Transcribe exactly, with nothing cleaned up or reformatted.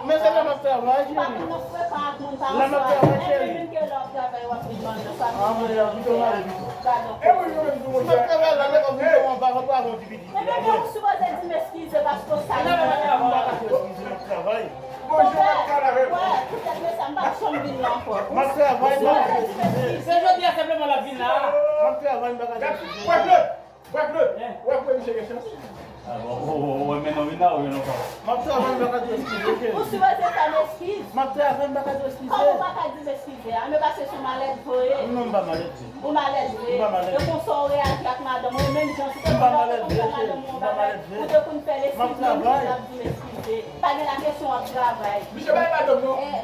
Men se la m ap travay, cheri. La m ap travay, cheri. Ah, mwen, pito m ale, pito. M ap travay la, men kòm pito m anba, m ap travay yon ti piti. Ebyen, men ou sipoze di m eskize paske w sali mwen. M pa ka di w eskize, m ap travay. Bonjou, mèt travay. Wè, poutèt de sa, m pa janm vin la ankò. M ap travay, m pa ka di w eskize. Se jodi a senpleman l ap vin la. M ap travay, m pa ka di w eskize. Wè, Claude! Wè, Claude! Wè, pou misye gen chans. Ah, bon, oh, oh, oh, men non, vin la, ou vin ankò. M ap travay, m pa ka di w eskize, cheri. Ou sipoze fè m eskiz. M ap travay, m pa ka di w eskize. Kòman w pa ka di m eskize a? Men paske se malèt vre. Non, m pa malèt. Ou malèz vre. M pa malèz. E konsa w reyaji ak madanm ou, e menm jan si te konn fè madanm ou anba, ou te konn fè l eskize, ou t ap di l eskize. Pa gen la kesyon w ap travay. Misye pa gen madanm non.